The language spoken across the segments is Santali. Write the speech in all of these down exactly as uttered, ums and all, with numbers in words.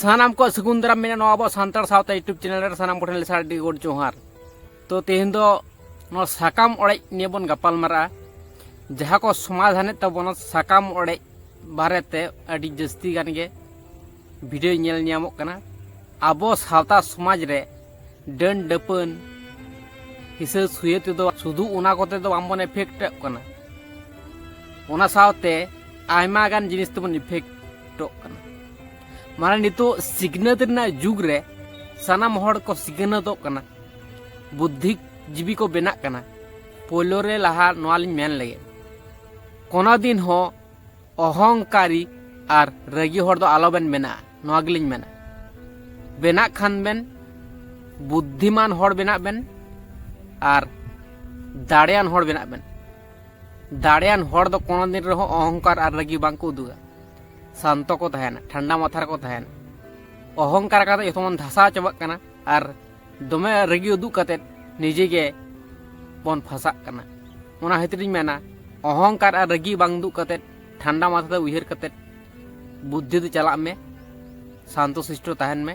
ᱥᱟᱱᱟᱢ ᱠᱚ ᱥᱟᱹᱜᱩᱱ ᱫᱟᱨᱟᱢ ᱢᱮᱱᱟᱜᱼᱟ ᱱᱚᱣᱟ ᱟᱵᱚ ᱥᱟᱱᱛᱟᱲ ᱥᱟᱶᱛᱟ YouTube ᱪᱮᱱᱮᱞ ᱨᱮ᱾ ᱥᱟᱱᱟᱢ ᱠᱚᱴᱷᱮᱱ ᱞᱮᱥᱟᱲ ᱟᱹᱰᱤ ᱜᱚᱰ ᱡᱚᱦᱟᱨ᱾ ᱛᱚ ᱛᱮᱦᱮᱧ ᱫᱚ ᱱᱚᱣᱟ ᱥᱟᱠᱟᱢ ᱚᱲᱮᱡ ᱱᱤᱭᱮ ᱵᱚᱱ ᱜᱟᱯᱟᱞ ᱢᱟᱨᱟᱜᱼᱟ᱾ ᱡᱟᱦᱟᱸ ᱠᱚ ᱥᱚᱢᱟᱫᱷᱟᱱᱮᱫ ᱛᱟᱵᱚᱱᱟ ᱥᱟᱠᱟᱢ ᱚᱲᱮᱡ ᱵᱟᱨᱮᱛᱮ ᱟᱹᱰᱤ ᱡᱟᱹᱥᱛᱤ ᱜᱟᱱ ᱜᱮ ᱵᱷᱤᱰᱤᱭᱳ ᱧᱮᱞ ᱧᱟᱢᱚᱜ ᱠᱟᱱᱟ᱾ ᱟᱵᱚ ᱥᱟᱶᱛᱟ ᱥᱚᱢᱟᱡᱽ ᱨᱮ ᱰᱟᱹᱱ ᱰᱟᱹᱯᱟᱹᱱ ᱦᱤᱥᱟᱹ ᱥᱩᱭᱟᱹ ᱛᱮᱫᱚ ᱥᱩᱫᱷᱩ ᱚᱱᱟ ᱠᱚᱛᱮ ᱫᱚ ᱵᱟᱝᱵᱚᱱ ᱮᱯᱷᱮᱠᱴᱚᱜ ᱠᱟᱱᱟ, ᱚᱱᱟ ᱥᱟᱶᱛᱮ ᱟᱭᱢᱟ ᱜᱟᱱ ᱡᱤᱱᱤᱥ ᱛᱮᱵᱚᱱ ᱤᱯᱷᱮᱠᱴᱚᱜ ᱠᱟᱱᱟ᱾ ᱢᱟᱱᱮ ᱱᱤᱛᱚᱜ ᱥᱤᱠᱷᱱᱟᱹᱛ ᱨᱮᱱᱟᱜ ᱡᱩᱜᱽ ᱨᱮ ᱥᱟᱱᱟᱢ ᱦᱚᱲ ᱠᱚ ᱥᱤᱠᱷᱱᱟᱹᱛᱚᱜ ᱠᱟᱱᱟ, ᱵᱩᱫᱽᱫᱷᱤ ᱡᱤᱵᱤ ᱠᱚ ᱵᱮᱱᱟᱜ ᱠᱟᱱᱟ᱾ ᱯᱳᱭᱞᱳ ᱨᱮ ᱞᱟᱦᱟ ᱱᱚᱣᱟ ᱞᱤᱧ ᱢᱮᱱ ᱞᱮᱜᱮ, ᱠᱳᱱᱳ ᱫᱤᱱ ᱦᱚᱸ ᱚᱦᱚᱝᱠᱟᱨᱤ ᱟᱨ ᱨᱟᱹᱜᱤ ᱦᱚᱲ ᱫᱚ ᱟᱞᱚᱵᱮᱱ ᱵᱮᱱᱟᱜᱼᱟ, ᱱᱚᱣᱟ ᱜᱮᱞᱤᱧ ᱢᱮᱱᱟ᱾ ᱵᱮᱱᱟᱜ ᱠᱷᱟᱱ ᱵᱮᱱ ᱵᱩᱫᱽᱫᱷᱤᱢᱟᱱ ᱦᱚᱲ ᱵᱮᱱᱟᱜ ᱵᱮᱱ ᱟᱨ ᱫᱟᱲᱮᱭᱟᱱ ᱦᱚᱲ ᱵᱮᱱᱟᱜ ᱵᱮᱱ᱾ ᱫᱟᱲᱮᱭᱟᱱ ᱦᱚᱲ ᱫᱚ ᱠᱳᱱᱳ ᱫᱤᱱ ᱨᱮᱦᱚᱸ ᱚᱦᱚᱝᱠᱟᱨ ᱟᱨ ᱨᱟᱹᱜᱤ ᱵᱟᱝ ᱠᱚ ᱩᱫᱩᱜᱟ, ᱥᱟᱱᱛᱚ ᱠᱚ ᱛᱟᱦᱮᱱᱟ, ᱴᱷᱟᱱᱰᱟ ᱢᱟᱛᱷᱟ ᱨᱮᱠᱚ ᱛᱟᱦᱮᱱᱟ᱾ ᱚᱦᱚᱝᱠᱟᱨ ᱠᱟᱛᱮ ᱡᱚᱛᱚ ᱵᱚᱱ ᱫᱷᱟᱥᱟᱣ ᱪᱟᱵᱟᱜ ᱠᱟᱱᱟ ᱟᱨ ᱫᱚᱢᱮ ᱨᱟᱹᱜᱤ ᱩᱫᱩᱜ ᱠᱟᱛᱮ ᱱᱤᱡᱮ ᱜᱮ ᱵᱚᱱ ᱯᱷᱟᱸᱥᱟᱜ ᱠᱟᱱᱟ᱾ ᱚᱱᱟ ᱠᱷᱟᱹᱛᱤᱨ ᱤᱧ ᱢᱮᱱᱟ, ᱚᱦᱚᱝᱠᱟᱨ ᱟᱨ ᱨᱟᱹᱜᱤ ᱵᱟᱝ ᱩᱫᱩᱜ ᱠᱟᱛᱮ ᱴᱷᱟᱱᱰᱟ ᱢᱟᱛᱷᱟ ᱛᱮ ᱩᱭᱦᱟᱹᱨ ᱠᱟᱛᱮ ᱵᱩᱫᱽᱫᱷᱤ ᱛᱮ ᱪᱟᱞᱟᱜ ᱢᱮ, ᱥᱟᱱᱛᱚ ᱥᱤᱥᱴᱚ ᱛᱟᱦᱮᱱ ᱢᱮ᱾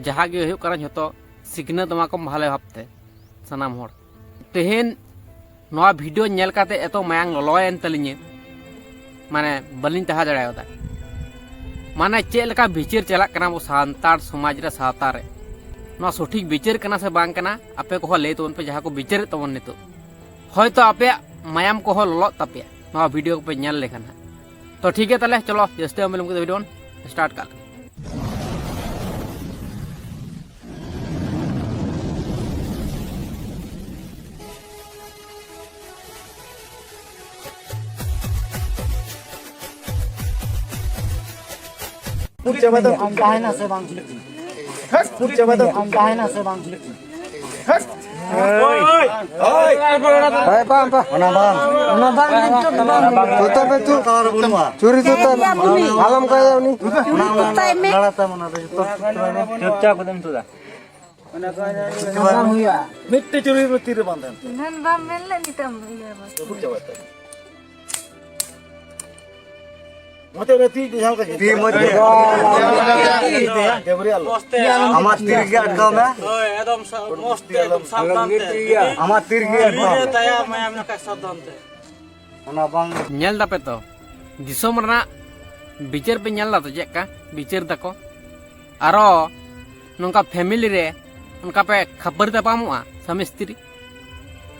ᱡᱟᱦᱟᱸ ᱜᱮ ᱦᱩᱭᱩᱜ ᱠᱟᱱᱟ ᱡᱷᱚᱛᱚ ᱥᱤᱠᱷᱱᱟᱹᱛ ᱮᱢᱟ ᱠᱚᱢ ᱵᱷᱟᱞᱮ ᱵᱷᱟᱵᱽᱛᱮ ᱥᱟᱱᱟᱢ ᱦᱚᱲ᱾ ᱛᱮᱦᱮᱧ ᱱᱚᱣᱟ ᱵᱷᱤᱰᱤᱭᱳ ᱧᱮᱞ ᱠᱟᱛᱮ ᱮᱛᱚ ᱢᱟᱭᱟᱝ ᱞᱚᱞᱚᱭᱮᱱ ᱛᱟᱹᱞᱤᱧᱟ, ᱢᱟᱱᱮ ᱵᱟᱹᱞᱤᱧ ᱛᱟᱦᱮᱸ ᱫᱟᱲᱮᱭᱟᱫᱟ᱾ ᱢᱟᱱᱮ ᱪᱮᱫ ᱞᱮᱠᱟ ᱵᱤᱪᱟᱹᱨ ᱪᱟᱞᱟᱜ ᱠᱟᱱᱟ ᱟᱵᱚ ᱥᱟᱱᱛᱟᱲ ᱥᱚᱢᱟᱡᱽ ᱨᱮ, ᱥᱟᱶᱛᱟ ᱨᱮ, ᱱᱚᱣᱟ ᱥᱚᱴᱷᱤᱠ ᱵᱤᱪᱟᱹᱨ ᱠᱟᱱᱟ ᱥᱮ ᱵᱟᱝ ᱠᱟᱱᱟ? ᱟᱯᱮ ᱠᱚᱦᱚᱸ ᱞᱟᱹᱭ ᱛᱟᱵᱚᱱ ᱯᱮ, ᱡᱟᱦᱟᱸ ᱠᱚ ᱵᱤᱪᱟᱹᱨᱮᱫ ᱛᱟᱵᱚᱱ ᱱᱤᱛᱚᱜ᱾ ᱦᱚᱭᱛᱚ ᱟᱯᱮᱭᱟᱜ ᱢᱟᱭᱟᱢ ᱠᱚᱦᱚᱸ ᱞᱚᱞᱚᱜ ᱛᱟᱯᱮᱭᱟ ᱱᱚᱣᱟ ᱵᱷᱤᱰᱤᱭᱳ ᱠᱚᱯᱮ ᱧᱮᱞ ᱞᱮᱠᱷᱟᱱ ᱦᱟᱸᱜ᱾ ᱛᱚ ᱴᱷᱤᱠ ᱜᱮᱭᱟ, ᱛᱟᱦᱞᱮ ᱪᱚᱞᱚ ᱡᱟᱹᱥᱛᱤ ᱵᱟᱝ ᱵᱤᱞᱚᱢ ᱠᱟᱛᱮ ᱵᱷᱤᱰᱤᱭᱳ ᱵᱚᱱ ᱥᱴᱟᱨᱴ ᱠᱟᱜ ᱞᱮᱜᱮ᱾ ᱯᱩᱨᱤ ᱪᱟᱵᱟ ᱫᱚ ᱟᱢ ᱛᱟᱦᱮᱱᱟ ᱥᱮ ᱵᱟᱝ? ᱯᱩᱨᱤ ᱪᱟᱵᱟ ᱫᱚ ᱟᱢ ᱛᱟᱦᱮᱱᱟ ᱥᱮ ᱵᱟᱝ? ᱳᱭ, ᱳᱭ, ᱦᱳᱭ, ᱵᱟᱝ, ᱵᱟᱝ᱾ ᱚᱱᱟ ᱵᱟᱝ᱾ ᱚᱱᱟ ᱵᱟᱝ, ᱱᱤᱛᱚᱜ ᱫᱚ ᱵᱟᱝ ᱦᱩᱭᱩᱜᱼᱟ᱾ ᱡᱚᱛᱚ ᱯᱮ ᱪᱩᱯ᱾ ᱟᱞᱚᱢ ᱠᱟᱭᱟ ᱩᱱᱤ᱾ ᱪᱩᱨᱤ ᱡᱩᱛᱟᱹ᱾ ᱟᱞᱚᱢ ᱠᱟᱭᱟ ᱩᱱᱤ᱾ ᱚᱱᱟ, ᱚᱱᱟ ᱞᱟᱲᱟᱛᱟᱢ, ᱚᱱᱟ ᱫᱚ ᱡᱚᱛᱚ᱾ ᱪᱩᱯᱪᱟᱯ ᱠᱟᱛᱮᱢ ᱛᱩᱫᱟ᱾ ᱵᱟᱝ ᱦᱩᱭᱩᱜᱼᱟ᱾ ᱢᱤᱫᱴᱮᱡ ᱪᱩᱨᱤ ᱛᱤ ᱨᱮ ᱵᱟᱝ ᱛᱟᱦᱮᱱ᱾ ᱮᱱᱟᱱ ᱵᱟᱢ ᱢᱮᱱ ᱞᱮᱫ ᱱᱤᱛᱚᱜ ᱮᱢ ᱤᱭᱟᱹ ᱵᱟᱝ᱾ ᱨᱟᱹᱯᱩᱫ ᱪᱟᱵᱟᱭ ᱛᱟᱢᱟ᱾ ᱢᱚᱪᱟ ᱨᱮ ᱛᱤ ᱡᱟᱦᱟᱸ ᱞᱮᱠᱟ ᱛᱤ ᱢᱚᱪᱟ ᱨᱮ᱾ ᱰᱟᱹᱵᱽᱨᱤ ᱟᱞᱚ᱾ ᱟᱢᱟᱜ ᱛᱤ ᱨᱮᱜᱮ ᱟᱴᱠᱟᱣ ᱢᱮ᱾ ᱦᱳᱭ, ᱮᱠᱫᱚᱢ ᱥᱟ-, ᱢᱚᱡᱽ ᱛᱮ, ᱮᱠᱫᱚᱢ ᱥᱟᱵᱫᱷᱟᱱ ᱛᱮ᱾ ᱟᱢᱟᱜ ᱛᱤ ᱨᱮᱜᱮ ᱟᱴᱠᱟᱣ ᱢᱮ᱾ ᱫᱟᱭᱟ ᱢᱟᱭᱟ ᱢᱮᱱᱟᱜ ᱠᱷᱟᱡ ᱥᱟᱵᱫᱷᱟᱱ ᱛᱮ᱾ ᱚᱱᱟ ᱵᱟᱝ᱾ ᱧᱮᱞ ᱫᱟᱯᱮ ᱛᱚ, ᱫᱤᱥᱚᱢ ᱨᱮᱱᱟᱜ ᱵᱤᱪᱟᱹᱨ ᱯᱮ ᱧᱮᱞ ᱫᱟ ᱛᱚ, ᱪᱮᱫ ᱞᱮᱠᱟ ᱵᱤᱪᱟᱹᱨ ᱫᱟᱠᱚ? ᱟᱨᱚ ᱱᱚᱝᱠᱟ ᱯᱷᱮᱢᱤᱞᱤ ᱨᱮ ᱚᱱᱠᱟ ᱯᱮ ᱠᱷᱟᱹᱯᱟᱹᱨᱤ ᱛᱟᱯᱟᱢᱚᱜᱼᱟ ᱥᱟᱢᱤ ᱥᱛᱨᱤ?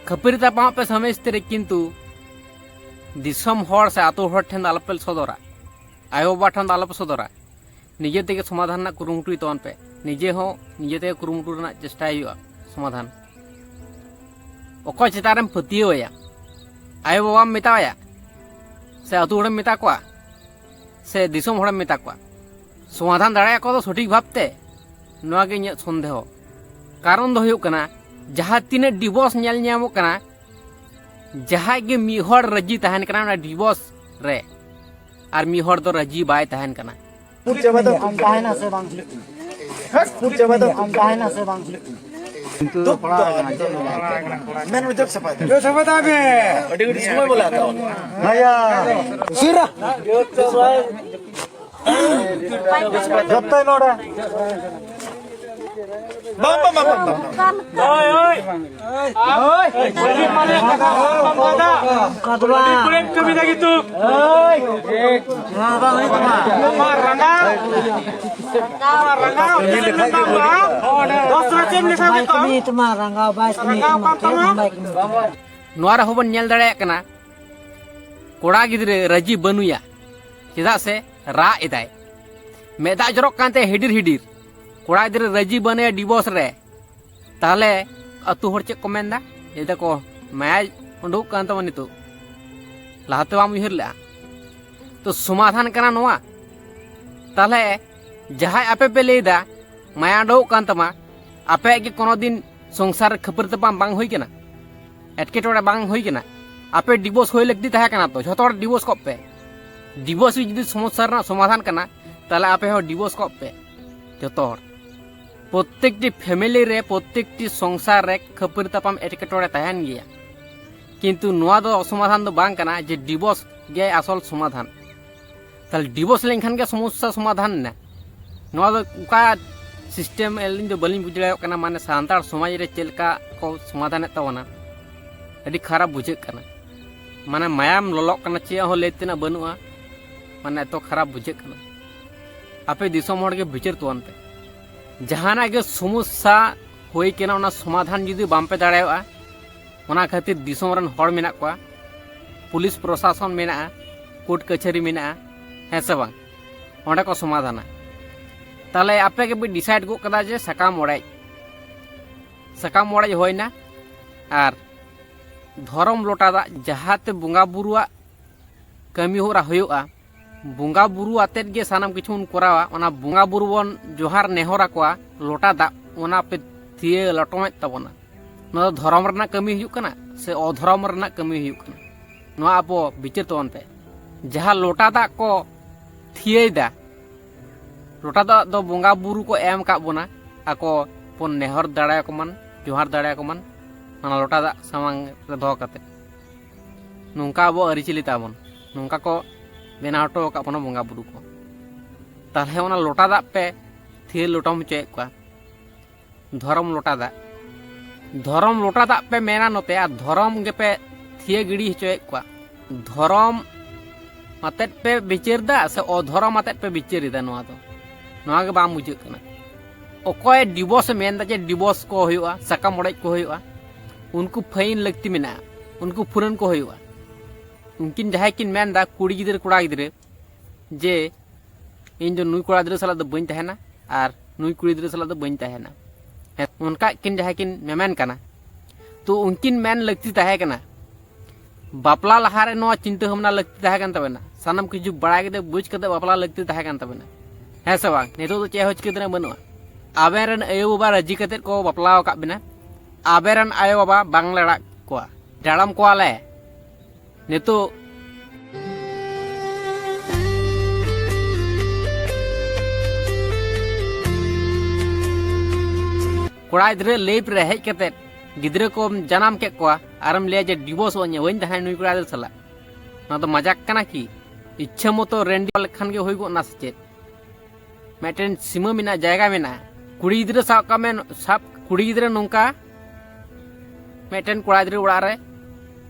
ᱠᱷᱟᱹᱯᱟᱹᱨᱤ ᱛᱟᱯᱟᱢᱚᱜ ᱯᱮ ᱥᱟᱢᱤ ᱥᱛᱨᱤ, ᱠᱤᱱᱛᱩ ᱫᱤᱥᱚᱢ ᱦᱚᱲ ᱥᱮ ᱟᱛᱳ ᱦᱚᱲ ᱴᱷᱮᱱ ᱫᱚ ᱟᱞᱚᱯᱮ ᱥᱚᱫᱚᱨᱟ, ᱟᱭᱳᱼᱵᱟᱵᱟ ᱴᱷᱮᱱ ᱫᱚ ᱟᱞᱚᱯᱮ ᱥᱚᱫᱚᱨᱟ᱾ ᱱᱤᱡᱮ ᱛᱮᱜᱮ ᱥᱚᱢᱟᱫᱷᱟᱱ ᱨᱮᱱᱟᱜ ᱠᱩᱨᱩᱢᱩᱴᱩᱭ ᱛᱟᱵᱚᱱ ᱯᱮ᱾ ᱱᱤᱡᱮ ᱦᱚᱸ ᱱᱤᱡᱮ ᱛᱮᱜᱮ ᱠᱩᱨᱩᱢᱩᱴᱩ ᱨᱮᱱᱟᱜ ᱪᱮᱥᱴᱟᱭ ᱦᱩᱭᱩᱜᱼᱟ᱾ ᱥᱚᱢᱟᱫᱷᱟᱱ ᱚᱠᱚᱭ ᱪᱮᱛᱟᱱ ᱨᱮᱢ ᱯᱟᱹᱛᱭᱟᱹᱣ ᱟᱭᱟ? ᱟᱭᱳᱼᱵᱟᱵᱟᱢ ᱢᱮᱛᱟᱣᱟᱭᱟ ᱥᱮ ᱟᱛᱳ ᱦᱚᱲᱮᱢ ᱢᱮᱛᱟ ᱠᱚᱣᱟ ᱥᱮ ᱫᱤᱥᱚᱢ ᱦᱚᱲᱮᱢ ᱢᱮᱛᱟ ᱠᱚᱣᱟ? ᱥᱚᱢᱟᱫᱷᱟᱱ ᱫᱟᱲᱮᱭᱟᱜᱼᱟ ᱠᱚ ᱫᱚ ᱥᱚᱴᱷᱤᱠ ᱵᱷᱟᱵᱽᱛᱮ, ᱱᱚᱣᱟ ᱜᱮ ᱤᱧᱟᱹᱜ ᱥᱚᱱᱫᱮᱦᱚ᱾ ᱠᱟᱨᱚᱱ ᱫᱚ ᱦᱩᱭᱩᱜ ᱠᱟᱱᱟ, ᱡᱟᱦᱟᱸ ᱛᱤᱱᱟᱹᱜ ᱰᱤᱵᱷᱳᱨᱥ ᱧᱮᱞ ᱧᱟᱢᱚᱜ ᱠᱟᱱᱟ, ᱡᱟᱦᱟᱸᱭ ᱜᱮ ᱢᱤᱫ ᱦᱚᱲ ᱨᱟᱹᱡᱤ ᱛᱟᱦᱮᱱ ᱠᱟᱱᱟ ᱚᱱᱟ ᱰᱤᱵᱷᱳᱨᱥ ᱨᱮ, ᱟᱨ ᱢᱤᱫ ᱦᱚᱲ ᱫᱚ ᱨᱟᱹᱡᱤ ᱵᱟᱭ ᱛᱟᱦᱮᱱ ᱠᱟᱱᱟ᱾ ᱯᱩᱨ ᱪᱟᱵᱟ ᱫᱚ ᱟᱢ ᱛᱟᱦᱮᱱᱟ ᱥᱮ ᱵᱟᱝ? ᱯᱩᱨ ᱪᱟᱵᱟ ᱫᱚ ᱟᱢ ᱛᱟᱦᱮᱱᱟ ᱥᱮ ᱵᱟᱝ? ᱫᱩᱠ ᱫᱚ ᱢᱮᱱ ᱢᱩᱪᱟᱹᱫ ᱥᱟᱯᱷᱟᱭ ᱛᱟᱢ᱾ ᱡᱚᱭ ᱥᱟᱯᱷᱟᱭ ᱛᱟᱢ ᱵᱮ᱾ ᱟᱹᱰᱤ ᱜᱷᱟᱹᱲᱤᱡ ᱥᱚᱢᱚᱭ ᱵᱚᱞᱮ ᱦᱟᱛᱟᱣᱟ᱾ ᱦᱮᱸᱭᱟ᱾ ᱩᱥᱟᱹᱨᱟ᱾ ᱡᱚᱛᱚ ᱱᱚᱰᱮ᱾ ᱵᱟᱝ, ᱵᱟᱝ, ᱵᱟᱝ, ᱵᱟᱝ, ᱵᱟᱝ᱾ ᱦᱳᱭ, ᱦᱳᱭ᱾ ᱦᱳᱭ᱾ ᱢᱟᱹᱡᱷᱤ ᱯᱟᱨᱜᱟᱱᱟ ᱠᱟᱛᱷᱟ ᱵᱟᱝ ᱵᱟᱝ ᱫᱟ᱾ ᱚᱱᱠᱟ ᱫᱚ ᱵᱟᱝ᱾ ᱟᱹᱰᱤ ᱵᱟᱹᱲᱤᱡ ᱠᱟᱹᱢᱤ ᱫᱟ ᱠᱤᱱᱛᱩ᱾ ᱦᱳᱭ᱾ ᱱᱚᱣᱟ ᱵᱟᱝ ᱦᱩᱭᱩᱜ ᱛᱟᱢᱟ᱾ ᱟᱢᱟᱜ ᱨᱟᱸᱜᱟᱣ᱾ ᱟᱢᱟᱜ ᱨᱟᱸᱜᱟᱣ᱾ ᱪᱮᱫ ᱮᱢ ᱢᱮᱱ ᱫᱟ ᱟᱢ ᱫᱚ? ᱫᱚᱥ ᱨᱮ ᱪᱮᱫ ᱮᱢ ᱱᱮᱥᱟ ᱵᱟᱭ ᱠᱮᱫ ᱠᱚᱣᱟ? ᱠᱟᱹᱢᱤ ᱛᱟᱢᱟ, ᱨᱟᱸᱜᱟᱣ ᱵᱟᱭ ᱠᱟᱹᱢᱤ ᱨᱟᱸᱜᱟᱣ ᱛᱟᱢᱟ, ᱠᱟᱱ ᱛᱟᱢᱟ᱾ ᱪᱮᱫ ᱦᱚᱸ ᱵᱟᱭ ᱠᱟᱹᱢᱤ ᱛᱟᱢᱟ᱾ ᱱᱚᱣᱟ ᱨᱮᱦᱚᱸ ᱵᱚᱱ ᱧᱮᱞ ᱫᱟᱲᱮᱭᱟᱜ ᱠᱟᱱᱟ, ᱠᱚᱲᱟ ᱜᱤᱫᱽᱨᱟᱹ ᱨᱟᱹᱡᱤ ᱵᱟᱹᱱᱩᱭᱟ, ᱪᱮᱫᱟᱜ ᱥᱮ ᱨᱟᱜ ᱮᱫᱟᱭ, ᱢᱮᱫ ᱫᱟᱜ ᱡᱚᱨᱚᱜ ᱠᱟᱱ ᱛᱟᱭᱟ ᱦᱤᱰᱤᱨ ᱦᱤᱰᱤᱨ᱾ ᱠᱚᱲᱟ ᱜᱤᱫᱽᱨᱟᱹ ᱨᱟᱹᱡᱤ ᱵᱟᱹᱱᱩᱭᱟ ᱰᱤᱵᱳᱨᱥ ᱨᱮ, ᱛᱟᱦᱞᱮ ᱟᱹᱛᱩ ᱦᱚᱲ ᱪᱮᱫ ᱠᱚ ᱢᱮᱱᱫᱟ? ᱞᱟᱹᱭ ᱫᱟᱠᱚ, "ᱢᱟᱭᱟ ᱩᱰᱩᱠ ᱠᱟᱱ ᱛᱟᱢᱟ ᱱᱤᱛᱚᱜ, ᱞᱟᱦᱟᱛᱮ ᱵᱟᱢ ᱩᱭᱦᱟᱹᱨ ᱞᱮᱜᱼᱟ?" ᱛᱚ ᱥᱚᱢᱟᱫᱷᱟᱱ ᱠᱟᱱᱟ ᱱᱚᱣᱟ? ᱛᱟᱦᱞᱮ ᱡᱟᱦᱟᱸᱭ ᱟᱯᱮ ᱯᱮ ᱞᱟᱹᱭᱫᱟ ᱢᱟᱭᱟ ᱩᱰᱩᱠ ᱠᱟᱱ ᱛᱟᱢᱟ, ᱟᱯᱮᱭᱟᱜ ᱜᱮ ᱠᱳᱱᱳ ᱫᱤᱱ ᱥᱚᱝᱥᱟᱨ ᱨᱮ ᱠᱷᱟᱹᱯᱟᱹᱨᱤ ᱛᱟᱯᱟᱢ ᱵᱟᱝ ᱦᱩᱭ ᱠᱟᱱᱟ? ᱮᱴᱠᱮᱴᱚᱬᱮ ᱵᱟᱝ ᱦᱩᱭ ᱠᱟᱱᱟ? ᱟᱯᱮ ᱰᱤᱵᱳᱨᱥ ᱦᱩᱭ ᱞᱟᱹᱠᱛᱤ ᱛᱟᱦᱮᱸ ᱠᱟᱱᱟ ᱛᱚ, ᱡᱷᱚᱛᱚ ᱦᱚᱲ ᱰᱤᱵᱳᱨᱥ ᱠᱚᱜ ᱯᱮ᱾ ᱰᱤᱵᱳᱨᱥ ᱡᱩᱫᱤ ᱥᱚᱢᱚᱥᱥᱟ ᱨᱮᱱᱟᱜ ᱥᱚᱢᱟᱫᱷᱟᱱ ᱠᱟᱱᱟ, ᱛᱟᱦᱚᱞᱮ ᱟᱯᱮ ᱦᱚᱸ ᱰᱤᱵᱳᱨᱥ ᱠᱚᱜ ᱯᱮ ᱡᱷᱚᱛᱚ ᱦᱚᱲ᱾ ᱯᱨᱚᱛᱮᱠᱴᱤ ᱯᱷᱮᱢᱮᱞᱤ ᱨᱮ, ᱯᱨᱚᱛᱮᱠᱴᱤ ᱥᱚᱝᱥᱟᱨ ᱨᱮ ᱠᱷᱟᱹᱯᱟᱹᱨᱤ ᱛᱟᱯᱟᱢ ᱮᱴᱠᱮᱴᱚᱬᱮ ᱛᱟᱦᱮᱱ ᱜᱮᱭᱟ, ᱠᱤᱱᱛᱩ ᱱᱚᱣᱟ ᱫᱚ ᱥᱚᱢᱟᱫᱷᱟᱱ ᱫᱚ ᱵᱟᱝ ᱠᱟᱱᱟ ᱡᱮ ᱰᱤᱵᱳᱨᱥ ᱜᱮ ᱟᱥᱚᱞ ᱥᱚᱢᱟᱫᱷᱟᱱ᱾ ᱛᱟᱦᱚᱞᱮ ᱰᱤᱵᱳᱨᱥ ᱞᱮᱱᱠᱷᱟᱱ ᱜᱮ ᱥᱚᱢᱚᱥᱥᱟ ᱥᱚᱢᱟᱫᱷᱟᱱ ᱮᱱᱟ? ᱱᱚᱣᱟ ᱫᱚ ᱚᱠᱟ ᱥᱤᱥᱴᱮᱢ, ᱟᱹᱞᱤᱧ ᱫᱚ ᱵᱟᱹᱞᱤᱧ ᱵᱩᱡᱽ ᱫᱟᱲᱮᱭᱟᱜ ᱠᱟᱱᱟ᱾ ᱢᱟᱱᱮ ᱥᱟᱱᱛᱟᱲ ᱥᱚᱢᱟᱡᱽ ᱨᱮ ᱪᱮᱫ ᱞᱮᱠᱟ ᱠᱚ ᱥᱚᱢᱟᱫᱷᱟᱱᱮᱫ ᱛᱟᱵᱚᱱᱟ, ᱟᱹᱰᱤ ᱠᱷᱟᱨᱟᱯ ᱵᱩᱡᱷᱟᱹᱜ ᱠᱟᱱᱟ᱾ ᱢᱟᱱᱮ ᱢᱟᱭᱟᱢ ᱞᱚᱞᱚᱜ ᱠᱟᱱᱟ, ᱪᱮᱫ ᱦᱚᱸ ᱞᱟᱹᱭ ᱛᱮᱱᱟᱜ ᱵᱟᱹᱱᱩᱜᱼᱟ᱾ ᱢᱟᱱᱮ ᱮᱛᱚ ᱠᱷᱟᱨᱟᱯ ᱵᱩᱡᱷᱟᱹᱜ ᱠᱟᱱᱟ᱾ ᱟᱯᱮ ᱫᱤᱥᱚᱢ ᱦᱚᱲ ᱜᱮ ᱵᱤᱪᱟᱹᱨ ᱛᱟᱵᱚᱱ ᱯᱮ᱾ ᱡᱟᱦᱟᱱᱟᱜ ᱜᱮ ᱥᱚᱢᱚᱥᱥᱟ ᱦᱩᱭ ᱠᱟᱱᱟ, ᱚᱱᱟ ᱥᱚᱢᱟᱫᱷᱟᱱ ᱡᱩᱫᱤ ᱵᱟᱝ ᱯᱮ ᱫᱟᱲᱮᱭᱟᱜᱼᱟ, ᱚᱱᱟ ᱠᱷᱟᱹᱛᱤᱨ ᱫᱤᱥᱚᱢ ᱨᱮᱱ ᱦᱚᱲ ᱢᱮᱱᱟᱜ ᱠᱚᱣᱟ, ᱯᱩᱞᱤᱥ ᱯᱨᱚᱥᱟᱥᱚᱱ ᱢᱮᱱᱟᱜᱼᱟ, ᱠᱳᱨᱴ ᱠᱟᱹᱪᱷᱟᱹᱨᱤ ᱢᱮᱱᱟᱜᱼᱟ, ᱦᱮᱸ ᱥᱮ ᱵᱟᱝ? ᱚᱸᱰᱮ ᱠᱚ ᱥᱚᱢᱟᱫᱷᱟᱱᱟ᱾ ᱛᱟᱦᱚᱞᱮ ᱟᱯᱮ ᱜᱮᱯᱮ ᱰᱤᱥᱟᱭᱤᱰ ᱜᱚᱫ ᱠᱟᱫᱟ ᱡᱮ ᱥᱟᱠᱟᱢ ᱚᱲᱮᱡ, ᱥᱟᱠᱟᱢ ᱚᱲᱮᱡ ᱦᱩᱭᱱᱟ, ᱟᱨ ᱫᱷᱚᱨᱚᱢ ᱞᱚᱴᱟ ᱫᱟᱜ ᱡᱟᱦᱟᱸᱛᱮ ᱵᱚᱸᱜᱟ ᱵᱩᱨᱩᱣᱟᱜ ᱠᱟᱹᱢᱤ ᱦᱚᱨᱟ ᱦᱩᱭᱩᱜᱼᱟ, ᱵᱚᱸᱜᱟ ᱵᱩᱨᱩ ᱟᱛᱮᱫ ᱜᱮ ᱥᱟᱱᱟᱢ ᱠᱤᱪᱷᱩ ᱵᱚᱱ ᱠᱚᱨᱟᱣᱟ᱾ ᱚᱱᱟ ᱵᱚᱸᱜᱟ ᱵᱩᱨᱩ ᱵᱚᱱ ᱡᱚᱦᱟᱨ ᱱᱮᱦᱚᱨ ᱟᱠᱚᱣᱟ, ᱞᱚᱴᱟ ᱫᱟᱜ ᱚᱱᱟ ᱯᱮ ᱛᱷᱤᱭᱟᱹ ᱞᱚᱴᱚᱢᱮᱫ ᱛᱟᱵᱚᱱᱟ᱾ ᱱᱚᱣᱟ ᱫᱚ ᱫᱷᱚᱨᱚᱢ ᱨᱮᱱᱟᱜ ᱠᱟᱹᱢᱤ ᱦᱩᱭᱩᱜ ᱠᱟᱱᱟ ᱥᱮ ᱚᱫᱷᱚᱨᱚᱢ ᱨᱮᱱᱟᱜ ᱠᱟᱹᱢᱤ ᱦᱩᱭᱩᱜ ᱠᱟᱱᱟ? ᱱᱚᱣᱟ ᱟᱵᱚ ᱵᱤᱪᱟᱹᱨ ᱛᱟᱵᱚᱱ ᱯᱮ᱾ ᱡᱟᱦᱟᱸ ᱞᱚᱴᱟ ᱫᱟᱜ ᱠᱚ ᱛᱷᱤᱭᱟᱹᱭᱮᱫᱟ, ᱞᱚᱴᱟ ᱫᱟᱜ ᱫᱚ ᱵᱚᱸᱜᱟ ᱵᱩᱨᱩ ᱠᱚ ᱮᱢ ᱟᱠᱟᱫ ᱵᱚᱱᱟ, ᱟᱠᱚ ᱵᱚᱱ ᱱᱮᱦᱚᱨ ᱫᱟᱲᱮᱭᱟᱠᱚ ᱢᱟᱱ, ᱡᱚᱦᱟᱨ ᱫᱟᱲᱮᱭᱟᱠᱚ ᱢᱟᱱ, ᱚᱱᱟ ᱞᱚᱴᱟ ᱫᱟᱜ ᱥᱟᱢᱟᱝ ᱨᱮ ᱫᱚᱦᱚ ᱠᱟᱛᱮ᱾ ᱱᱚᱝᱠᱟ ᱟᱵᱚ ᱟᱹᱨᱤᱪᱟᱹᱞᱤ ᱛᱟᱵᱚᱱ, ᱱᱚᱝᱠᱟ ᱠᱚ ᱵᱮᱱᱟᱣ ᱦᱚᱴᱚ ᱟᱠᱟᱫ ᱵᱚᱱᱟ ᱵᱚᱸᱜᱟ ᱵᱩᱨᱩ ᱠᱚ᱾ ᱛᱟᱦᱚᱞᱮ ᱚᱱᱟ ᱞᱚᱴᱟ ᱫᱟᱜ ᱯᱮ ᱛᱷᱤᱭᱟᱹ ᱞᱚᱴᱚᱢ ᱦᱚᱪᱚᱭᱮᱫ ᱠᱚᱣᱟ᱾ ᱫᱷᱚᱨᱚᱢ ᱞᱚᱴᱟ ᱫᱟᱜ, ᱫᱷᱚᱨᱚᱢ ᱞᱚᱴᱟ ᱫᱟᱜ ᱯᱮ ᱢᱮᱱᱟ ᱱᱚᱛᱮ, ᱟᱨ ᱫᱷᱚᱨᱚᱢ ᱜᱮᱯᱮ ᱛᱷᱤᱭᱟᱹ ᱜᱤᱰᱤ ᱦᱚᱪᱚᱭᱮᱫ ᱠᱚᱣᱟ᱾ ᱫᱷᱚᱨᱚᱢ ᱟᱛᱮᱫ ᱯᱮ ᱵᱤᱪᱟᱹᱨ ᱫᱟ ᱥᱮ ᱚᱫᱷᱚᱨᱚᱢ ᱟᱛᱮᱫ ᱯᱮ ᱵᱤᱪᱟᱹᱨ ᱮᱫᱟ? ᱱᱚᱣᱟ ᱫᱚ, ᱱᱚᱣᱟ ᱜᱮ ᱵᱟᱝ ᱵᱩᱡᱷᱟᱹᱜ ᱠᱟᱱᱟ᱾ ᱚᱠᱚᱭ ᱰᱤᱵᱳᱨᱥ ᱮ ᱢᱮᱱᱫᱟ ᱡᱮ ᱰᱤᱵᱳᱨᱥ ᱠᱚ ᱦᱩᱭᱩᱜᱼᱟ, ᱥᱟᱠᱟᱢ ᱚᱲᱮᱡ ᱠᱚ ᱦᱩᱭᱩᱜᱼᱟ, ᱩᱱᱠᱩ ᱯᱷᱟᱹᱭᱤᱱ ᱞᱟᱹᱠᱛᱤ ᱢᱮᱱᱟᱜᱼᱟ, ᱩᱱᱠᱩ ᱯᱷᱩᱨᱟᱹᱱ ᱠᱚ ᱦᱩᱭᱩᱜᱼᱟ᱾ ᱩᱱᱠᱤᱱ ᱡᱟᱦᱟᱸᱭ ᱠᱤᱱ ᱢᱮᱱᱫᱟ, ᱠᱩᱲᱤ ᱜᱤᱫᱽᱨᱟᱹ ᱠᱚᱲᱟ ᱜᱤᱫᱽᱨᱟᱹ, ᱡᱮ ᱤᱧ ᱫᱚ ᱱᱩᱭ ᱠᱚᱲᱟ ᱜᱤᱫᱽᱨᱟᱹ ᱥᱟᱞᱟᱜ ᱫᱚ ᱵᱟᱹᱧ ᱛᱟᱦᱮᱱᱟ ᱟᱨ ᱱᱩᱭ ᱠᱩᱲᱤ ᱜᱤᱫᱽᱨᱟᱹ ᱥᱟᱞᱟᱜ ᱫᱚ ᱵᱟᱹᱧ ᱛᱟᱦᱮᱱᱟ᱾ ᱦᱮᱸ, ᱚᱱᱠᱟ ᱠᱤᱱ ᱡᱟᱦᱟᱸᱭ ᱠᱤᱱ ᱢᱮᱢᱮᱱ ᱠᱟᱱᱟ, ᱛᱚ ᱩᱱᱠᱤᱱ ᱢᱮᱱ ᱞᱟᱹᱠᱛᱤ ᱛᱟᱦᱮᱸ ᱠᱟᱱᱟ᱾ ᱵᱟᱯᱞᱟ ᱞᱟᱦᱟᱨᱮ ᱱᱚᱣᱟ ᱪᱤᱱᱛᱟᱹ ᱵᱷᱟᱵᱽᱱᱟ ᱞᱟᱹᱠᱛᱤ ᱛᱟᱦᱮᱸ ᱠᱟᱱ ᱛᱟᱵᱮᱱᱟ᱾ ᱥᱟᱱᱟᱢ ᱠᱤᱪᱷᱩ ᱵᱟᱲᱟᱭ ᱠᱟᱛᱮ, ᱵᱩᱡᱽ ᱠᱟᱛᱮ ᱵᱟᱯᱞᱟ ᱞᱟᱹᱠᱛᱤ ᱛᱟᱦᱮᱸ ᱠᱟᱱ ᱛᱟᱵᱮᱱᱟ, ᱦᱮᱸ ᱥᱮ ᱵᱟᱝ? ᱱᱤᱛᱚᱜ ᱫᱚ ᱪᱮᱫ ᱦᱚᱸ ᱪᱤᱠᱟᱹ ᱛᱮᱱᱟᱜ ᱵᱟᱹᱱᱩᱜᱼᱟ᱾ ᱟᱵᱮᱱ ᱨᱮᱱ ᱟᱭᱳᱼᱵᱟᱵᱟ ᱨᱟᱹᱡᱤ ᱠᱟᱛᱮ ᱠᱚ ᱵᱟᱯᱞᱟ ᱟᱠᱟᱫ ᱵᱮᱱᱟ, ᱟᱵᱮᱱ ᱨᱮᱱ ᱟᱭᱳᱼᱵᱟᱵᱟ ᱵᱟᱝ ᱞᱟᱲᱟᱜ ᱰᱟᱲᱚᱢ ᱠᱚᱣᱟᱞᱮ ᱱᱤᱛᱚᱜ᱾ ᱠᱚᱲᱟ ᱜᱤᱫᱽᱨᱟᱹ ᱞᱟᱭᱤᱯᱷ ᱨᱮ ᱦᱮᱡ ᱠᱟᱛᱮ ᱜᱤᱫᱽᱨᱟᱹ ᱠᱚᱢ ᱡᱟᱱᱟᱢ ᱠᱮᱫ ᱠᱚᱣᱟ, ᱟᱨᱮᱢ ᱞᱟᱹᱭᱟ ᱡᱮ ᱰᱤᱵᱷᱳᱨᱥ ᱚᱜ ᱟᱹᱧ, ᱵᱟᱹᱧ ᱛᱟᱦᱮᱸᱱᱟ ᱱᱩᱭ ᱠᱚᱲᱟ ᱜᱤᱫᱽᱨᱟᱹ ᱥᱟᱞᱟᱜ᱾ ᱱᱚᱣᱟ ᱫᱚ ᱢᱟᱡᱟᱠ ᱠᱟᱱᱟ ᱠᱤ? ᱤᱪᱪᱷᱟᱹ ᱢᱚᱛᱚ ᱨᱮᱱᱰᱤ ᱞᱮᱠᱷᱟᱱ ᱜᱮ ᱦᱩᱭ ᱜᱚᱫ ᱱᱟ ᱥᱮ ᱪᱮᱫ? ᱢᱤᱫᱴᱮᱱ ᱥᱤᱢᱟᱹ ᱢᱮᱱᱟᱜᱼᱟ, ᱡᱟᱭᱜᱟ ᱢᱮᱱᱟᱜᱼᱟ᱾ ᱠᱩᱲᱤ ᱜᱤᱫᱽᱨᱟᱹ ᱥᱟᱵ ᱠᱟᱜ ᱢᱮ, ᱥᱟᱵ ᱠᱩᱲᱤ ᱜᱤᱫᱽᱨᱟᱹ ᱱᱚᱝᱠᱟ ᱢᱤᱫᱴᱮᱱ ᱠᱚᱲᱟ ᱜᱤᱫᱽᱨᱟᱹ ᱚᱲᱟᱜ ᱨᱮ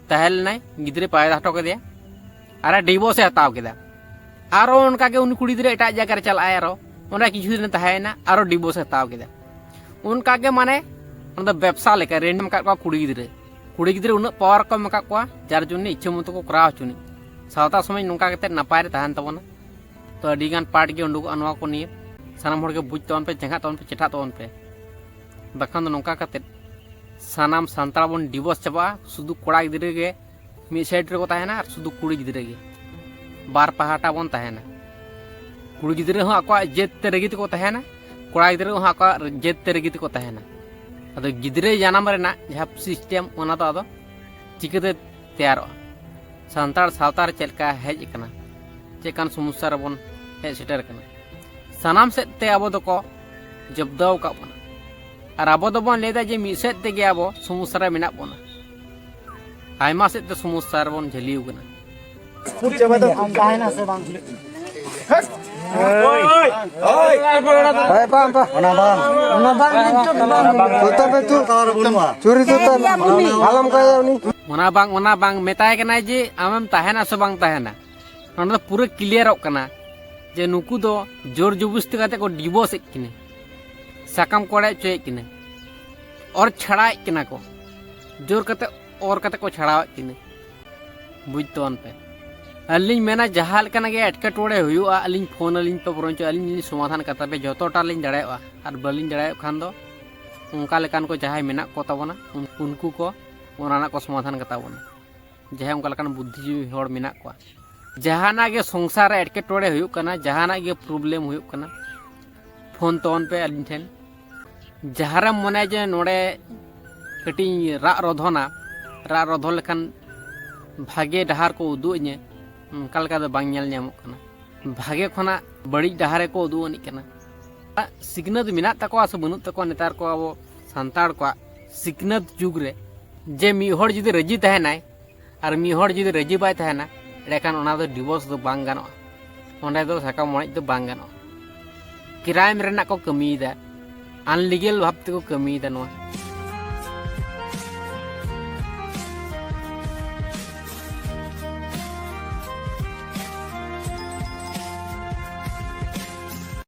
ᱛᱟᱦᱮᱸ ᱞᱮᱱᱟᱭ, ᱜᱤᱫᱽᱨᱟᱹ ᱯᱟᱭᱫᱟ ᱦᱚᱴᱚ ᱠᱮᱫᱮᱭᱟ, ᱟᱨ ᱰᱤᱵᱷᱳᱨᱥ ᱮ ᱦᱟᱛᱟᱣ ᱠᱮᱫᱟ᱾ ᱟᱨᱚ ᱚᱱᱠᱟᱜᱮ ᱩᱱᱤ ᱠᱩᱲᱤ ᱜᱤᱫᱽᱨᱟᱹ ᱮᱴᱟᱜ ᱡᱟᱭᱜᱟ ᱨᱮ ᱪᱟᱞᱟᱜᱼᱟᱭ, ᱟᱨᱚ ᱚᱸᱰᱮ ᱠᱤᱪᱷᱩ ᱫᱤᱱ ᱛᱟᱦᱮᱸᱭᱮᱱᱟ, ᱟᱨᱚ ᱰᱤᱵᱷᱳᱨᱥ ᱮ ᱦᱟᱛᱟᱣ ᱠᱮᱫᱟ᱾ ᱚᱱᱠᱟᱜᱮ ᱢᱟᱱᱮ ᱚᱱᱟ ᱫᱚ ᱵᱮᱵᱽᱥᱟ ᱞᱮᱠᱟ ᱨᱮᱱᱰ ᱮᱢ ᱟᱠᱟᱫ ᱠᱚᱣᱟ ᱠᱩᱲᱤ ᱜᱤᱫᱽᱨᱟᱹ᱾ ᱠᱩᱲᱤ ᱜᱤᱫᱽᱨᱟᱹ ᱩᱱᱟᱹᱜ ᱯᱟᱣᱟᱨ ᱠᱚ ᱮᱢ ᱟᱠᱟᱫ ᱠᱚᱣᱟ, ᱡᱟᱨ ᱡᱚᱱᱱᱮ ᱤᱪᱪᱷᱟᱹ ᱢᱚᱛᱚ ᱠᱚ ᱠᱚᱨᱟᱣ ᱦᱚᱪᱚᱱᱤᱡ᱾ ᱥᱟᱶᱛᱟ ᱥᱚᱢᱟᱡᱽ ᱱᱚᱝᱠᱟ ᱠᱟᱛᱮ ᱱᱟᱯᱟᱭ ᱨᱮ ᱛᱟᱦᱮᱱ ᱛᱟᱵᱚᱱᱟ᱾ ᱛᱚ ᱟᱹᱰᱤᱜᱟᱱ ᱯᱟᱨᱴ ᱜᱮ ᱩᱰᱩᱠᱚᱜᱼᱟ ᱱᱚᱣᱟ ᱠᱚ ᱱᱤᱭᱮ᱾ ᱥᱟᱱᱟᱢ ᱦᱚᱲᱜᱮ ᱵᱩᱡᱽ ᱛᱟᱵᱚᱱ ᱯᱮ, ᱪᱮᱸᱜᱷᱟᱜ ᱛᱟᱵᱚᱱ ᱯᱮ, ᱪᱮᱴᱷᱟᱜ ᱛᱟᱵᱚᱱ ᱯᱮ᱾ ᱵᱟᱠᱷᱟᱱ ᱫᱚ ᱱᱚᱝᱠᱟ ᱠᱟᱛᱮ ᱥᱟᱱᱟᱢ ᱥᱟᱱᱛᱟᱲ ᱵᱚᱱ ᱰᱤᱵᱷᱳᱨᱥ ᱪᱟᱵᱟᱜᱼᱟ᱾ ᱥᱩᱫᱷᱩ ᱠᱚᱲᱟ ᱜᱤᱫᱽᱨᱟᱹ ᱜᱮ ᱢᱤᱫ ᱥᱟᱭᱤᱰ ᱨᱮᱠᱚ ᱛᱟᱦᱮᱱᱟ ᱟᱨ ᱥᱩᱫᱷᱩ ᱠᱩᱲᱤ ᱜᱤᱫᱽᱨᱟᱹ ᱜᱮ ᱵᱟᱨ ᱯᱟᱦᱴᱟ ᱵᱚᱱ ᱛᱟᱦᱮᱱᱟ᱾ ᱠᱩᱲᱤ ᱜᱤᱫᱽᱨᱟᱹ ᱦᱚᱸ ᱟᱠᱚᱣᱟᱜ ᱡᱟᱹᱛ ᱛᱮ ᱨᱟᱹᱜᱤ ᱛᱮᱠᱚ ᱛᱟᱦᱮᱱᱟ, ᱠᱚᱲᱟ ᱜᱤᱫᱽᱨᱟᱹ ᱦᱚᱸ ᱟᱠᱚᱣᱟᱜ ᱡᱟᱹᱛ ᱛᱮ ᱨᱟᱹᱜᱤ ᱛᱮᱠᱚ ᱛᱟᱦᱮᱱᱟ᱾ ᱟᱫᱚ ᱜᱤᱫᱽᱨᱟᱹ ᱡᱟᱱᱟᱢ ᱨᱮᱱᱟᱜ ᱡᱟᱦᱟᱸ ᱥᱤᱥᱴᱮᱢ, ᱚᱱᱟ ᱫᱚ ᱟᱫᱚ ᱪᱤᱠᱟᱹᱛᱮ ᱛᱮᱭᱟᱨᱚᱜᱼᱟ? ᱥᱟᱱᱛᱟᱲ ᱥᱟᱶᱛᱟ ᱨᱮ ᱪᱮᱫ ᱞᱮᱠᱟ ᱦᱮᱡ ᱟᱠᱟᱱᱟ, ᱪᱮᱫ ᱞᱮᱠᱟᱱ ᱥᱚᱢᱚᱥᱥᱟ ᱨᱮᱵᱚᱱ ᱦᱮᱡ ᱥᱮᱴᱮᱨ ᱟᱠᱟᱱᱟ, ᱥᱟᱱᱟᱢ ᱥᱮᱫ ᱛᱮ ᱟᱵᱚ ᱫᱚᱠᱚ ᱡᱚᱵᱫᱟᱣ ᱟᱠᱟᱫ ᱵᱚᱱᱟ᱾ ᱟᱨ ᱟᱵᱚ ᱫᱚᱵᱚᱱ ᱞᱟᱹᱭᱫᱟ ᱡᱮ ᱢᱤᱫ ᱥᱮᱫ ᱛᱮᱜᱮ ᱟᱵᱚ ᱥᱚᱢᱚᱥᱥᱟ ᱨᱮ ᱢᱮᱱᱟᱜ ᱵᱚᱱᱟ, ᱟᱭᱢᱟ ᱥᱮᱫ ᱛᱮ ᱥᱚᱢᱚᱥᱥᱟ ᱨᱮᱵᱚᱱ ᱡᱷᱟᱹᱞᱤ ᱟᱠᱟᱱᱟ᱾ ᱟᱢ ᱛᱟᱦᱮᱱᱟ ᱥᱮ ᱵᱟᱝ? ᱦᱳᱭ, ᱵᱟᱝ, ᱵᱟᱝ᱾ ᱚᱱᱟ ᱵᱟᱝ, ᱱᱤᱛᱚᱜ ᱫᱚ ᱵᱟᱝ᱾ ᱡᱚᱛᱚ ᱯᱮ ᱪᱩ-, ᱪᱩᱨᱤ ᱡᱚᱛᱚ᱾ ᱟᱞᱚᱢ ᱠᱟᱭᱟ ᱩᱱᱤ᱾ ᱚᱱᱟ ᱵᱟᱝ, ᱚᱱᱟ ᱵᱟᱝ ᱢᱮᱛᱟᱭ ᱠᱟᱱᱟᱭ ᱡᱮ ᱟᱢᱮᱢ ᱛᱟᱦᱮᱱᱟ ᱥᱮ ᱵᱟᱝ ᱛᱟᱦᱮᱱᱟ᱾ ᱚᱱᱟ ᱫᱚ ᱯᱩᱨᱟᱹ ᱠᱞᱤᱭᱟᱨᱚᱜ ᱠᱟᱱᱟ ᱡᱮ ᱱᱩᱠᱩ ᱫᱚ ᱡᱳᱨ ᱡᱚᱵᱚᱥᱛᱤ ᱠᱟᱛᱮ ᱠᱚ ᱰᱤᱵᱷᱳᱨᱥ ᱮᱫ ᱠᱤᱱᱟ, ᱥᱟᱠᱟᱢ ᱠᱚ ᱚᱲᱮᱡ ᱦᱚᱪᱚᱭᱮᱫ ᱠᱤᱱᱟ, ᱚᱨ ᱪᱷᱟᱲᱟᱭᱮᱫ ᱠᱤᱱᱟ ᱠᱚ, ᱡᱳᱨ ᱠᱟᱛᱮ ᱚᱨ ᱠᱟᱛᱮ ᱠᱚ ᱪᱷᱟᱲᱟᱣᱮᱫ ᱠᱤᱱᱟ᱾ ᱵᱩᱡᱽ ᱛᱟᱵᱚᱱ ᱯᱮ᱾ ᱟᱹᱞᱤᱧ ᱢᱮᱱᱟ ᱡᱟᱦᱟᱸ ᱞᱮᱠᱟᱱᱟᱜ ᱜᱮ ᱮᱴᱠᱮᱴᱚᱬᱮ ᱦᱩᱭᱩᱜᱼᱟ, ᱟᱹᱞᱤᱧ ᱯᱷᱳᱱ ᱟᱹᱞᱤᱧ ᱯᱮ, ᱵᱚᱨᱚᱝ ᱪᱚ ᱟᱹᱞᱤᱧ ᱞᱤᱧ ᱥᱚᱢᱟᱫᱷᱟᱱ ᱠᱟᱛᱟ ᱯᱮ ᱡᱚᱛᱚᱴᱟ ᱞᱤᱧ ᱫᱟᱲᱮᱭᱟᱜᱼᱟ᱾ ᱟᱨ ᱵᱟᱹᱞᱤᱧ ᱫᱟᱲᱮᱭᱟᱜ ᱠᱷᱟᱱ ᱫᱚ ᱚᱱᱠᱟ ᱞᱮᱠᱟᱱ ᱠᱚ ᱡᱟᱦᱟᱸᱭ ᱢᱮᱱᱟᱜ ᱠᱚ ᱛᱟᱵᱚᱱᱟ, ᱩᱱ-, ᱩᱱᱠᱩ ᱠᱚ ᱚᱱᱟ ᱨᱮᱱᱟᱜ ᱠᱚ ᱥᱚᱢᱟᱫᱷᱟᱱ ᱠᱟᱛᱟ ᱵᱚᱱᱟ᱾ ᱡᱟᱦᱟᱸᱭ ᱚᱱᱠᱟ ᱞᱮᱠᱟᱱ ᱵᱩᱫᱽᱫᱷᱤᱡᱤᱵᱤ ᱦᱚᱲ ᱢᱮᱱᱟᱜ ᱠᱚᱣᱟ, ᱡᱟᱦᱟᱱᱟᱜ ᱜᱮ ᱥᱚᱝᱥᱟᱨ ᱨᱮ ᱮᱴᱠᱮᱴᱚᱬᱮ ᱦᱩᱭᱩᱜ ᱠᱟᱱᱟ, ᱡᱟᱦᱟᱱᱟᱜ ᱜᱮ ᱯᱨᱚᱵᱞᱮᱢ ᱦᱩᱭᱩᱜ ᱠᱟᱱᱟ, ᱯᱷᱳᱱ ᱛᱟᱵᱚᱱ ᱯᱮ ᱟᱹᱞᱤᱧ ᱴᱷᱮᱱ᱾ ᱡᱟᱦᱟᱸ ᱨᱮᱢ ᱢᱚᱱᱮᱭᱟ ᱡᱮ ᱱᱚᱰᱮ ᱠᱟᱹᱴᱤᱡ ᱤᱧ ᱨᱟᱜ ᱨᱚᱫᱷᱚᱱᱟ, ᱨᱟᱜ ᱨᱚᱫᱷᱚ ᱞᱮᱠᱷᱟᱱ ᱵᱷᱟᱜᱮ ᱰᱟᱦᱟᱨ ᱠᱚ ᱩᱫᱩᱜ ᱟᱹᱧᱟᱹ, ᱚᱱᱠᱟ ᱞᱮᱠᱟ ᱫᱚ ᱵᱟᱝ ᱧᱮᱞ ᱧᱟᱢᱚᱜ ᱠᱟᱱᱟ᱾ ᱵᱷᱟᱜᱮ ᱠᱷᱚᱱᱟᱜ ᱵᱟᱹᱲᱤᱡ ᱰᱟᱦᱟᱨ ᱨᱮᱠᱚ ᱩᱫᱩᱜ ᱟᱹᱱᱤᱡ ᱠᱟᱱᱟ᱾ ᱥᱤᱠᱷᱱᱟᱹᱛ ᱢᱮᱱᱟᱜ ᱛᱟᱠᱚᱣᱟ ᱥᱮ ᱵᱟᱹᱱᱩᱜ ᱛᱟᱠᱚᱣᱟ ᱱᱮᱛᱟᱨ ᱠᱚ ᱟᱵᱚ ᱥᱟᱱᱛᱟᱲ ᱠᱚᱣᱟᱜ ᱥᱤᱠᱷᱱᱟᱹᱛ ᱡᱩᱜᱽ ᱨᱮ, ᱡᱮ ᱢᱤᱫ ᱦᱚᱲ ᱡᱩᱫᱤ ᱨᱟᱹᱡᱤ ᱛᱟᱦᱮᱱᱟᱭ ᱟᱨ ᱢᱤᱫ ᱦᱚᱲ ᱡᱩᱫᱤ ᱨᱟᱹᱡᱤ ᱵᱟᱭ ᱛᱟᱦᱮᱱᱟ, ᱮᱸᱰᱮᱠᱷᱟᱱ ᱚᱱᱟ ᱫᱚ ᱰᱤᱵᱷᱳᱨᱥ ᱫᱚ ᱵᱟᱝ ᱜᱟᱱᱚᱜᱼᱟ᱾ ᱚᱸᱰᱮ ᱫᱚ ᱥᱟᱠᱟᱢ ᱚᱲᱮᱡ ᱫᱚ ᱵᱟᱝ ᱜᱟᱱᱚᱜᱼᱟ᱾ ᱠᱨᱟᱭᱤᱢ ᱨᱮᱱᱟᱜ ᱠᱚ ᱠᱟᱹᱢᱤᱭᱮᱫᱟ, ᱟᱱᱞᱤᱜᱮᱞ ᱵᱷᱟᱵ ᱛᱮᱠᱚ ᱠᱟᱹᱢᱤᱭᱮᱫᱟ ᱱᱚᱣᱟ᱾